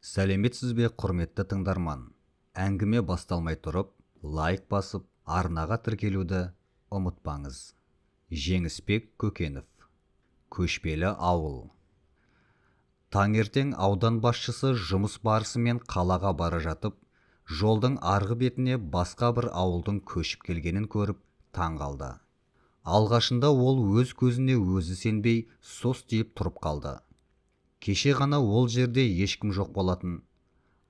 Сәлеметсіз бе, құрметті тыңдарман! Әңгіме басталмай тұрып, лайк басып, арнаға тіркелуді ұмытпаңыз. Жеңісбек Көкенов. Көшпелі ауыл. Таңертең аудан басшысы жұмыс барысымен қалаға бара жатып, жолдың арғы бетіне басқа бір ауылдың көшіп келгенін көріп таң қалды. Алғашында ол өз көзіне өзі сенбей, состиып тұрып қалды. Кеше ғана ол жерде ешкім жоқ болатын,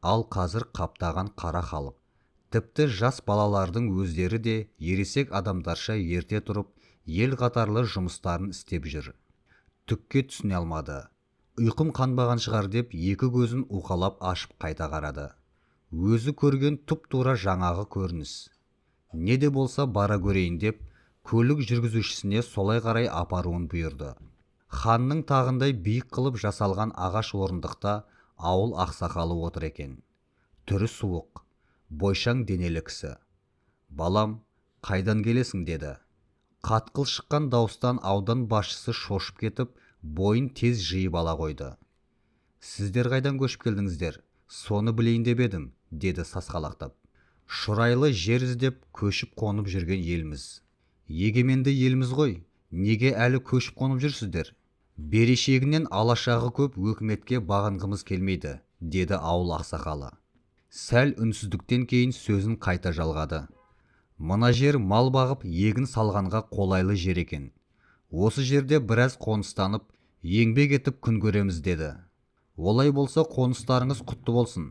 ал қазір қаптаған қара халық. Тіпті жас балалардың өздері де ересек адамдарша ерте тұрып, ел қатарлы жұмыстарын істеп жүр. Түкке түсіне алмады. Ұйқым қанбаған шығар деп екі көзін уқалап ашып қайта қарады. Өзі көрген тұп-тура жаңағы көрініс. Не де болса бара көрейін деп, көлік жүргізушісіне солай қарай апаруын бұйырды. Ханның тағындай биік қылып жасалған ағаш орындықта ауыл ақсақалы отыр екен. Түрі суық, бойшаң денелі кісі. «Балам, қайдан келесің?» деді. Қатқыл шыққан дауыстан аудан басшысы шошып кетіп, бойын тез жиып ала қойды. «Сіздер қайдан көшіп келдіңіздер? Соны білейін деп едім», деді сасқалақтап. «Шұрайлы жер іздеп көшіп қонып жүрген елміз. Егеменді елміз ғой, неге әлі көшіп қонып жүрсіздер? Берешегінен алашағы көп өкіметке бағынғымыз келмейді», деді ауыл ақсақалы. Сәл үнсіздіктен кейін сөзін қайта жалғады. «Мына жер мал бағып егін салғанға қолайлы жер екен. Осы жерде біраз қоныстанып, еңбек етіп күн көреміз», деді. «Олай болса қоныстарыңыз құтты болсын.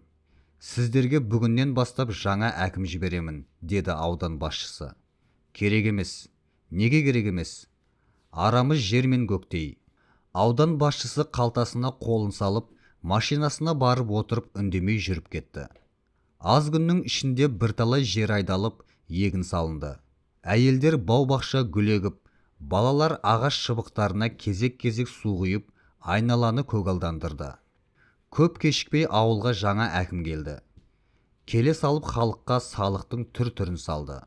Сіздерге бүгіннен бастап жаңа әкім жіберемін», деді аудан басшысы. «Керек емес». «Неге керек емес? Арамыз жер мен көктей». Аудан басшысы қалтасына қолын салып, машинасына барып отырып үндемей жүріп кетті. Аз күннің ішінде бірталай жер айдалып, егін салынды. Әйелдер бау-бақша гүл егіп, балалар ағаш шыбықтарына кезек-кезек су құйып, айналаны көгалдандырды. Көп кешікпей ауылға жаңа әкім келді. Келе салып халыққа салықтың түр-түрін салды.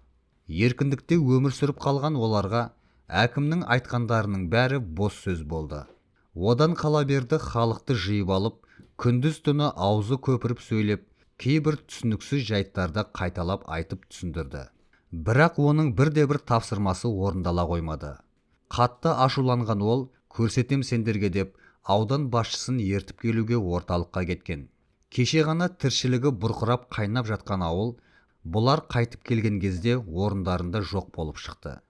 Еркіндікте өмір сүріп қалған оларға әкімнің айтқандарының бәрі бос сөз болды. Одан қала берді халықты жиып алып, күндіз-түні аузы көпіріп сөйлеп, кейбір түсініксіз жайттарды қайталап айтып түсіндірді. Бірақ оның бірде-бір тапсырмасы орындала қоймады. Қатты ашуланған ол, көрсетем сендерге деп, аудан басшысын ертіп келуге орталыққа кеткен. Кеше ғана тіршілігі бұрқырап қайнап жатқан ауыл, бұлар қайтып келген кезде орындарында жоқ болып шықты.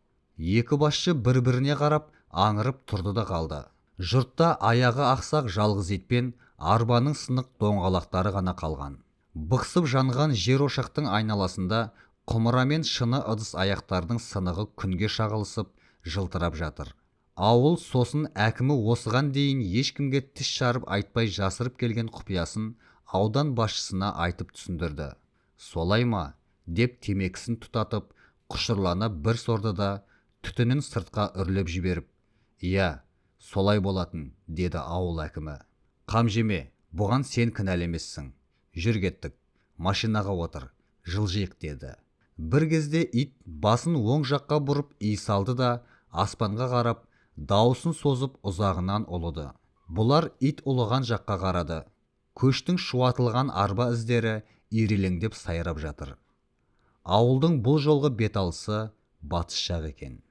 Екі басшы бір-біріне қарап, аңырып тұрды да қалды. Жұртта аяғы ақсақ жалғыз итпен арбаның сынық доңғалақтары ғана қалған. Бықсып жанған жер ошақтың айналасында құмыра мен шыны ыдыс аяқтардың сынығы күнге шағылысып жылтырап жатыр. Ауыл сосын әкімі осыған дейін ешкімге тіс жарып айтпай жасырып келген құпиясын аудан басшысына айтып түсіндірді. «Солай ма?» деп темекісін тұтатып, құшырлана бір сорды да түтінін сыртқа үрлеп жіберіп, «Иә, солай болатын», деді ауыл әкімі. «Қам жеме, бұған сен кінәлі емессің. Жүр кеттік, машинаға отыр, жылжиық», деді. Бір кезде ит басын оң жаққа бұрып үй салды да аспанға қарап, дауысын созып ұзағынан ұлыды. Бұлар ит ұлыған жаққа қарады. Көштің шуатылған арба іздері ирелеңдеп сайрап жатыр. Ауылдың бұл жолғы беталысы батыс жақ екен.